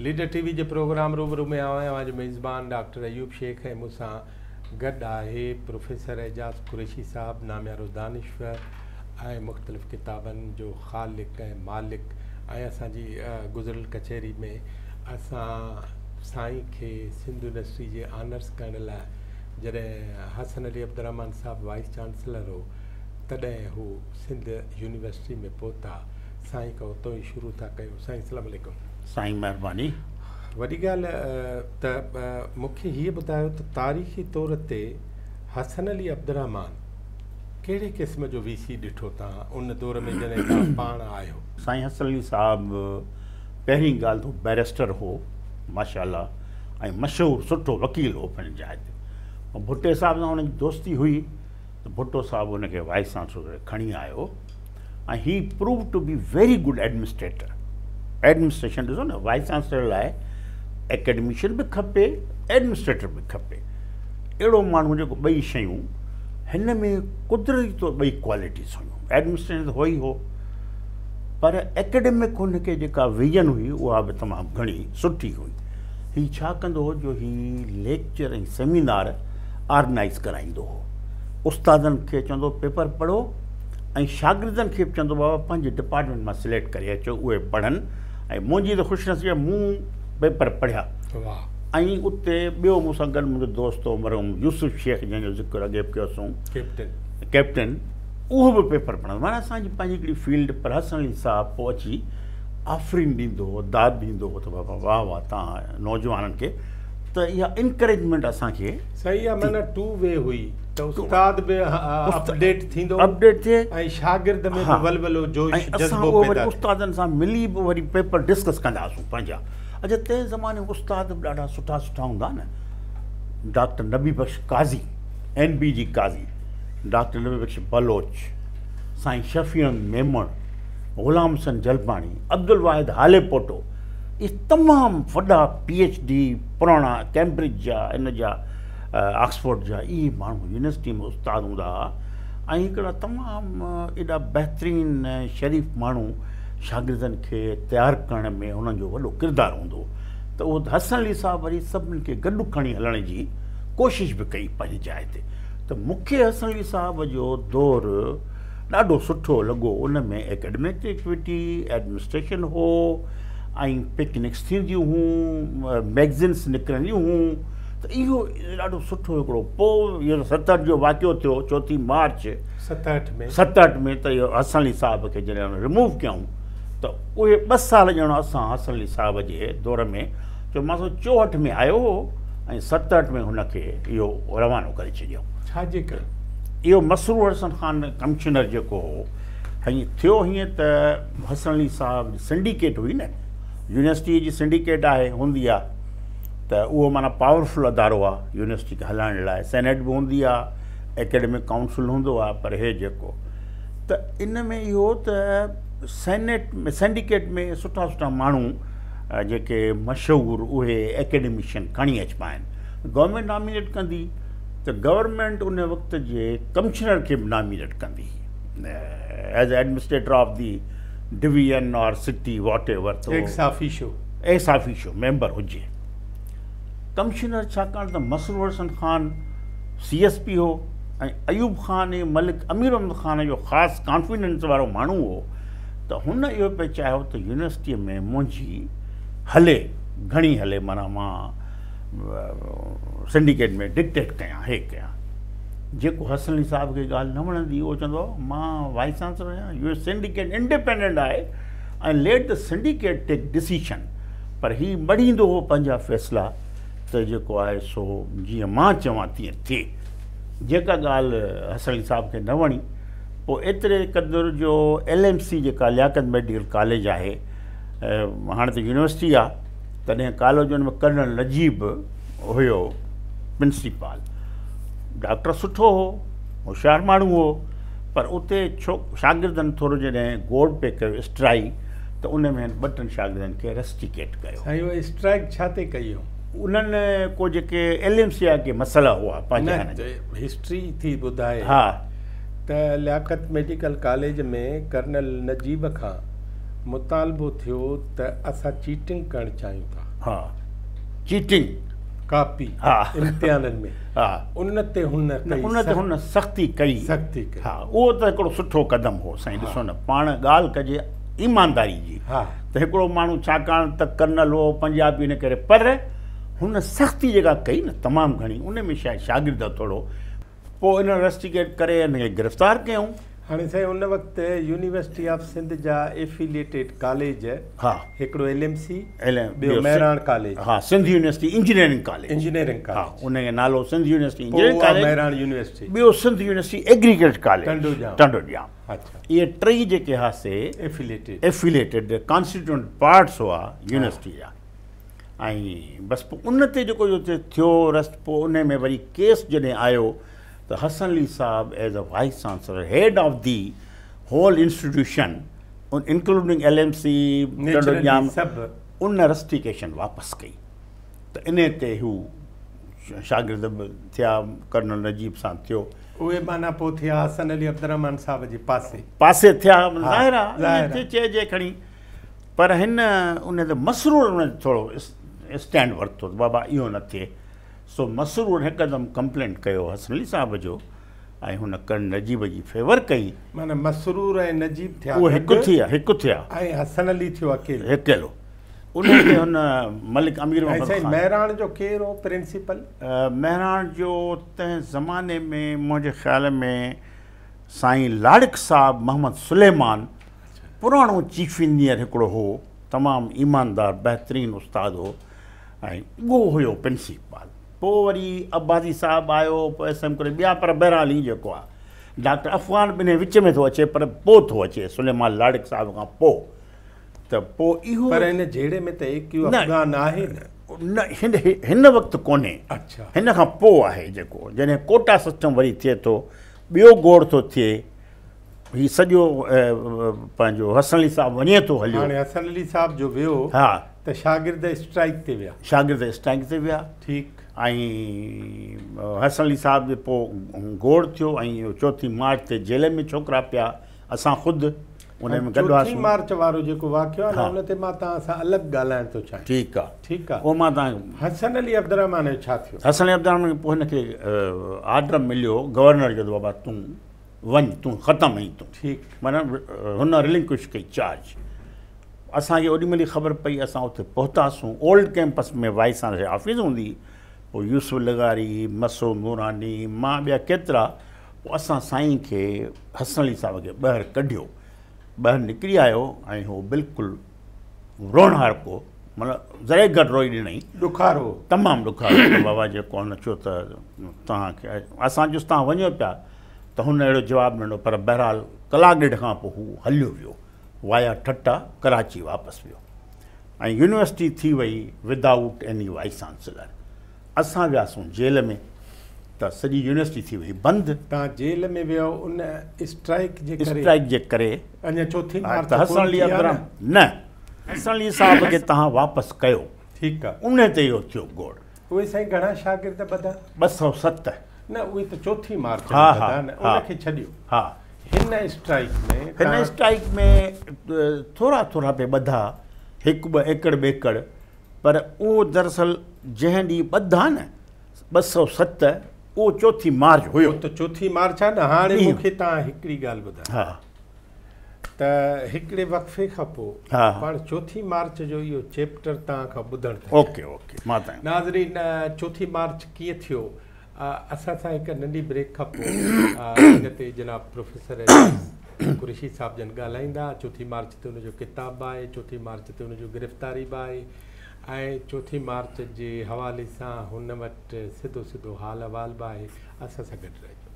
Leader ٽي V جي programme روبرو ۾ آئون آهيان اوهان جو ميزبان ڊاڪٽر ايوب شيخ ۽ مون سان گڏ آهي پروفيسر اعجاز قريشي صاحب، ناميارو دانشور ۽ مختلف ڪتابن جو خالق ۽ مالڪ ۽ اسان جي گذريل ڪچهري ۾ اسان سائين کي سنڌ يونيورسٽي جي آنرس ڪرڻ لاء جڏهن حسن علي عبدالرحمان صاحب وائيس چانسلر هو تڏهن هو سنڌ يونيورسٽي ۾ پهتا. سائين کان اتان ئي شروع ٿا ڪيون. سائين السلام عليڪم. سائين مهرباني. وڏي ڳالهه ته مون کي هيء ٻڌايو ته تاريخي طور تي حسن علي عبدالرحمان ڪهڙي قسم جو وي سي ڏٺو توهان ان دور ۾ جڏهن توهان پاڻ آهيو؟ سائين حسن علي صاحب پهرين ڳالهه ته هو بئريسٽر هو ماشاء الله ۽ مشهور سٺو وڪيل هو پنهنجي جاء تي. ڀٽي صاحب سان هن جي دوستي هئي ته ڀٽو صاحب هن کي وائيس چانسلر ڪري کڻي آيو ۽ he prove to be very good administrator. Administration ڏسو نه وائيس چانسلر لاء اڪيڊميشن به کپي ايڊمنسٽريٽر به کپي. اهڙو ماڻهو جيڪو ٻئي شيون هن ۾ قدرتي طور ٻئي ڪوالٽيز هيون. ايڊمنسٽريشن ته هو ئي هو پر اڪيڊمڪ هن کي جيڪا ويزن هئي اها به تمام گهڻي سٺي هئي. هي ڇا ڪندو هو جو هي ليڪچر ۽ سيمينار آرگنائيز ڪرائيندو هو. استادن کي چوندو هو پيپر پڙهو ۽ شاگردن کي به چوندو بابا پنهنجي ڊپارٽمينٽ مان سليڪٽ ڪري اچو اهي پڙهن ۽ منهنجي ته خوش نصيبي مون پيپر پڙهيا ۽ اتي ٻيو مون سان گڏ منهنجو دوست هو مرحوم يوسف شيخ جنهن جو ذڪر اڳي به ڪيوسون ڪئپٽن اهو به پيپر پڙهندو معنيٰ اسان جي پنهنجي هڪڙي فيلڊ پر حسن علي صاحب پوء اچي آفرين ڏيندو هو داد ڏيندو هو ته بابا واهه واهه توهان نوجوانن کي ته اها انڪريجمينٽ اسان کي صحيح آ معنيٰ ٽو وي هئي ته استاد به اپڊيٽ ٿيندو اپڊيٽ ٿئي ۽ شاگرد ۾ به ولولو جوش جذبو پيدا ٿئي. استادن سان ملي به وري پيپر ڊسڪس ڪندا هئاسون پنهنجا. اڇا تنهن زماني ۾ استاد به ڏاڍا سٺا سٺا هوندا نه. Doctor Nabi Bakhsh Qazi, N B G Qazi, doctor Nabi Bakhsh Baloch, Sain Shafi Ahmed Memon, Ghulam Hassan Jalbani, Abdul Wahid Halepoto, اهي تمام وڏا پي ايڇ ڊي پراڻا ڪيمبرج جا ان جا آڪسفورڊ جا اهي ماڻهو يونيورسٽي ۾ استاد هوندا هئا ۽ هڪڙا تمام ايڏا بهترين شريف ماڻهو شاگردن کي تيار ڪرڻ ۾ انهن جو وڏو ڪردار هوندو هو ته اهو حسن علي صاحب وري سڀني کي گڏ کڻي هلڻ جي ڪوشش به ڪئي پنهنجي جاء تي ته مون کي حسن علي صاحب جو دور ڏاڍو سٺو لڳو ان ۾ اڪيڊمڪ ايڪٽيوٽي ايڊمنسٽريشن هو ۽ پڪنڪس ٿينديون هيون ميگزينس نڪرنديون هيون ته اهو ڏاڍو سٺو هڪڙو پوء اهو 67 جو واقعو ٿيو چوٿين مارچ 67 ۾ 67 ۾ ته اهو حسن علي صاحب کي جڏهن رموو ڪيائون ته اهي 2 سال ڄڻ اسان حسن علي صاحب جي دور ۾ جو مان سو 64 ۾ آيو هو ۽ 67 ۾ هن کي اهو روانو ڪري ڇڏيائون. ڇا جي ڪري؟ اهو مسرور حسن خان ڪمشنر جيڪو هو هيئن ٿيو هيئن ته حسن علي صاحب جي سنڊيڪيٽ هئي نه يونيورسٽيء جي سنڊيڪيٽ آهي هوندي آهي ته اهو معنيٰ پاورفل ادارو آهي يونيورسٽي کي هلائڻ لاء سينيٽ به هوندي آهي اڪيڊمڪ ڪائونسل هوندو آهي پر هي جيڪو ته ان ۾ اهو ته سينيٽ ۾ سنڊيڪيٽ ۾ سٺا سٺا ماڻهو جيڪي مشهور اهي اڪيڊميشن کڻي اچبا آهن گورنمينٽ نامينيٽ ڪندي ته گورنمينٽ ان وقت جي ڪمشنر کي به نامينيٽ ڪندي as administrator of the division or city whatever ته ex officio ex officio member هجي. ڪمشنر ڇاڪاڻ ته Masroor Hassan Khan C S P هو ۽ ايوب خان ۽ ملڪ امير محمد خان جو خاص ڪانفيڊنس وارو ماڻهو هو ته هن اهو پئي چاهيو ته يونيورسٽيء ۾ منهنجي هلي گهڻي هلي معنيٰ مان سنڊيڪيٽ ۾ ڊڪٽيٽ ڪيان هي ڪيان جيڪو حسن علي صاحب کي ڳالهه نه وڻندي اهو چوندو هو مان وائيس چانسلر آهيان اهو سنڊيڪيٽ انڊيپينڊنٽ آهي ۽ let the syndicate take decision پر هي مڙهيندو هو پنهنجا فيصلا ته جيڪو آهي سو جيئن مان چوان تيئن ٿئي جيڪا ڳالهه حسن علي صاحب کي نه وڻي پوء ايتري قدر جو ايل ايم سي جيڪا لياقت ميڊيڪل ڪاليج آهي هاڻي ته يونيورسٽي آهي تڏهن ڪاليج ۾ ڪرنل نجيب هيو پرنسپال. ڊاڪٽر سٺو هو، هوشيار ماڻهو هو، پر اتي ڇو شاگردن ٿورو جڏهن گوڙ پئي ڪيو اسٽرائيڪ ته ان ۾ هن ٻه ٽن شاگردن کي رسٽيڪيٽ ڪيو. سائين اها اسٽرائيڪ ڇا تي ڪئي هئائون؟ انهن ڪو جيڪي ايل ايم سي جا ڪي مسئلا هئا پنهنجا نه هسٽري ٿي ٻڌائي ته لياقت ميڊيڪل ڪاليج ۾ ڪرنل نجيب کان مطالبو ٿيو ته اسان چيٽنگ ڪرڻ چاهيون ٿا. ها چيٽنگ. ڪاپي ها امتحانن ۾. ها ان تي هن ڪئي. ان تي هن سختي ڪئي. سختي ڪئي. ها اهو ته هڪڙو سٺو قدم هو سائين. ڏسو نه پاڻ ڳالهه ڪجي ايمانداري جي. ها ته هڪڙو ماڻهو ڇاڪاڻ ته ڪرنل هو پنجابي ان ڪري، پر هن سختي جيڪا ڪئي نه تمام گهڻي، ان ۾ شايد شاگرد ٿورو پوءِ ان رسٽيگيٽ ڪري هن کي گرفتار ڪيون. هاڻي سائين ان وقت يونيورسٽي آف سنڌ جا ايفيليٽيڊ ڪاليج، ها هڪڙو ايل ايم سي، ٻيو مهراڻ ڪاليج، ها Sindh university engineering college, engineering college, ها ان جو نالو Sindh university engineering college, Mehran university, ٻيو Sindh university agriculture college Tando Jam. اڇا اهي ٽئي جيڪي هئا سي ايفيليٽيڊ ايفيليٽيڊ ڪانسٽيٽيوئنٽ پارٽس هئا يونيورسٽي جا. ۽ بس پوءِ ان تي جيڪو اهو ٿيو رست، پوءِ ان ۾ وري ڪيس جڏهن آيو ته حسن علي صاحب as a vice chancellor, head of the whole institution including L M C Tando Jam, سڀ ان رسٽيڪيشن واپس ڪئي. ته ان تي هو شاگرد به ٿيا، ڪرنل نجيب سان ٿيو، اهي معنيٰ پوءِ ٿيا حسن علي عبدالرحمان صاحب جي پاسي پاسي ٿيا، ظاهر آهي چئجي کڻي. پر هن ان تي مسرور ان ٿورو اسٽينڊ ورتو ته بابا اهو نه ٿئي. سو مسرور هڪدم ڪمپلينٽ ڪيو حسن علي صاحب جو ۽ هن ڪرنل نجيب جي فيور ڪئي. معنيٰ مسرور ۽ نجيب ٿيا اهي هڪ ٿيا، هڪ ٿيا ۽ حسن علي ٿيو اڪيلو اڪيلو. ان تي هن ملڪ امير محمد خان. مهراڻ جو ڪير هو پرنسپل؟ مهراڻ جو تنهن زماني ۾ منهنجي خيال ۾ سائين لاڙڪ صاحب محمد سليمان، پراڻو چيف انجنيئر هڪڙو هو، تمام ايماندار بهترين استاد هو ۽ اهو هيو پرنسپال. پوءِ وري عباسي صاحب آيو، پوءِ ايس ايم ڪري ٻيا، پر بهرحال هي جيڪو آهي ڊاڪٽر افغان ٻنهي وچ ۾ ٿو اچي، پر پوءِ ٿو اچي سليمان لاڙڪ صاحب کان پوءِ. ته پوءِ اهو پر هن جهيڙي ۾ ته ايڪ افغان آهي نه، هن هن وقت ڪونهي. اڇا هن کان پوءِ آهي جيڪو جڏهن ڪوٽا سسٽم وري ٿئي ٿو، ٻيو گوڙ ٿو ٿئي، هي سڄو پنهنجو حسن علي صاحب وڃي ٿو هليو. هاڻي حسن علي صاحب جو ويو، ها ته شاگرد اسٽرائيڪ تي ويا، شاگرد اسٽرائيڪ تي ويا، ٺيڪ. ۽ حسن علي صاحب جو پوءِ گوڙ ٿيو ۽ اهو 4 مارچ تي جيل ۾ ڇوڪرا پيا، اسان خود ان ۾ گڏ هئاسين. 4 مارچ وارو جيڪو واقعو آهي نه، ان تي مان توهان سان الڳ ڳالهائڻ ٿو چاهيان. ٺيڪ آهي، ٺيڪ آهي. اهو مان توهان حسن علي عبدالرحمان جو ڇا ٿيو؟ حسن علي عبدالرحمان کي پوءِ هن کي آرڊر مليو گورنر جو ته بابا تون وڃ، تون ختم آهين تون. ٺيڪ. معنيٰ هن رلنڪوش ڪئي چارج. اسان کي اوڏي مهل ئي خبر پئي، اسان اتي پهتاسون. اولڊ ڪيمپس ۾ وائيس چانسلر جي آفيس هوندي، پوءِ يوسف لغاري، مسعود نوراني، مان ٻيا ڪيترا، پوءِ اسان سائين کي حسن علي صاحب کي ٻاهر ڪڍيو. ٻاهر نڪري آيو ۽ هو بلڪل روئڻهارڪو، معنيٰ ذري گهٽ روئي ڏنئي. ڏکارو، تمام ڏکارو. ته بابا جيڪو هن چيو ته توهان کي اسان چيوس توهان وڃو پيا، ته هن اهڙو جواب ڏنو. پر بهرحال ڪلاڪ ڏيڍ کان پوءِ هو هليو ويو وايا ٺٽا ڪراچي واپس ويو ۽ يونيورسٽي ٿي وئي ودائوٽ ايني وائيس چانسلر. اسان وياسون جيل ۾ ته سڄي يونيورسٽي ٿي وئي بند. توهان جيل ۾ ويو ان اسٽرائيڪ جي ڪري؟ اسٽرائيڪ جي ڪري. اڃا 4 مارچ ته حسن علي عبدالرحمان نه، حسن علي صاحب کي توهان واپس ڪيو. ٺيڪ آهي. ان تي اهو ٿيو گوڙ. اهي سائين گهڻا شاگرد ٻڌا؟ 207. نه اهي ته 4 مارچ ٻڌا نه، ان کي ڇڏيو. ها هن اسٽرائيڪ ۾ هن اسٽرائيڪ ۾ ٿورا ٿورا پئي ٻڌا، هڪ ٻه ايڪڙ ٻيڪڙ، پر اهو دراصل جنهن ڏينهن ٻڌا نه 207، اهو 4 مارچ هيو. ته 4 مارچ آهي نه. هاڻي مون کي توهان هڪڙي ڳالهه ٻڌايو. ها ته هڪڙي وقفي کان پوءِ پاڻ 4 مارچ جو اهو چيپٽر توهان کان ٻڌڻ ٿا. Okay okay. مان توهان ناظرين 4 مارچ ڪيئن ٿيو، اسان سان هڪ ننڍي بريڪ کان پوءِ اڳتي جناب پروفيسر قريشي صاحب جن ڳالهائيندا. 4 مارچ تي هن جو ڪتاب به آهي، 4 مارچ تي هن جو گرفتاري به آهي ۽ 4 مارچ جي حوالي سان هن وٽ سڌو سڌو حال احوال به آهي. اسان سان گڏ رهجو.